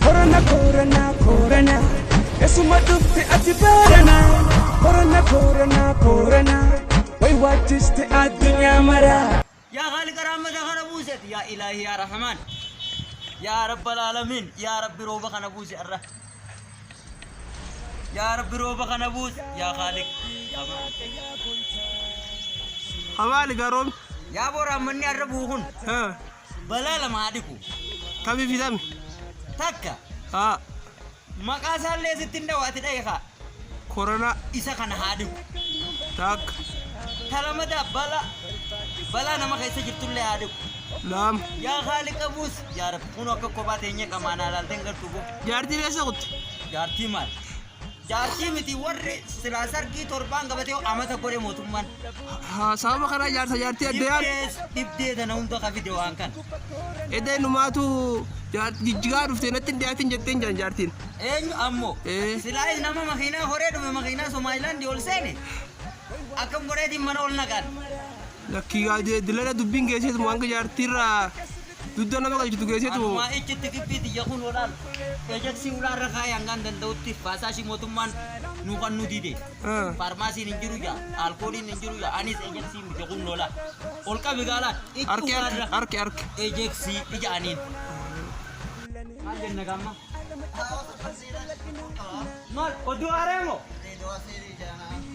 Korona korona korona esuma dhufte ati barana. Korona korona korona way waachiste addunyaa mara. Yaa Khaaliqa rahmata kana buuseti yaa Ilaahi yaa Rahmaan yaa Rabbal Aalamiin yaa Rabbi rooba kana buusi arra yaa Rabbi rooba kana buusi yaa Khaaliq yaa Hamaali garoon. Yaa boo rahmanni arra bu'u kun balaa lama haa dhiqu. Tamii fi tami. Takka Haa. maqaa isaallee sitti hin dhawu ati dha'i kaa. Koronaa. Isa kana haa dhiqu. Takka. Ta lamadaa balaa balaa nama keessa jirtullee haa dhiqu. Lama. Yaa Khaaliqa buusi yaa Rabbi kun akka kophaa teenyee qamaan alaalteen gartuu boo. Jaartiin eessa kutte? Jaartii maal? Jaartii miti warri silaa sargii torbaan qabatee amata godhe mootummaan. Haa sababa kanaa jaarsa jaartii adda yaadu. Dhibdee dhibdee tana hunda ka fide waan kana. Edda innumaatu jijjigaa dhufte natti hin dhiyaatin jetteen jiran jaartiin. Eenyu ammoo Eh. silaa nama makiinaa horee dhufe makiinaa Somalilaandii ol seene akkam godheetiin mana ol naqan. Lakkii gaa dilala dubbiin geesseetu hanga jaartiirraa dugda nama galchitu geesseetu. Anumaa ichitti gibbii tiyya kun olaal ejeksii ulaarra kaayee hangaan danda'utti faasaashii mootummaan nu kan nu dide. Faarmaasiin hin jiru jaa, alkooliin hin jiru jaa, anis ejeksii miti kun lola. Ol qabi gaalaan itti Harki harki ulaarra harki harki. ejeksii ija aniin. Maal jenna gaamma? Maal oduu haaree moo?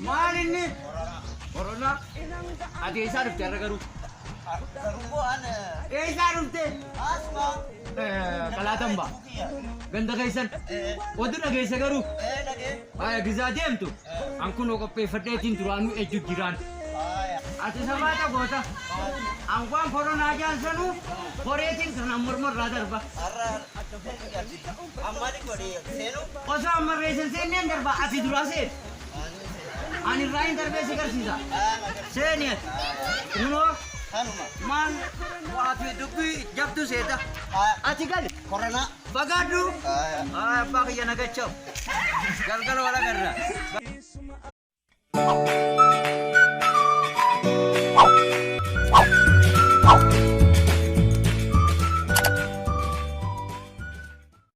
Maal inni? Koronaa. Ati eessaa dhufte har'a garuu? Eessaa dhufte? Qalaatan ba'a. Ganda keessan. Oduu dhageesse garuu? Aya gizaa deemtu. An kunoo qopheeffadheetiin duraanuu ejju jiraan. Ati sabaata goota. An waan koronaa jaan sanuu horeetiin kanaan mormarraa darba. Osoo amma reessan seenneen darba ati duraa seen. Ani irraa hin darbee si garsiisa. Seeni ati. Kunoo maal waa fi dubbii jabdu seeta. Ati gali. Fagaadhu. Abbaa kiyya nagachaw. Galgala wal agarra.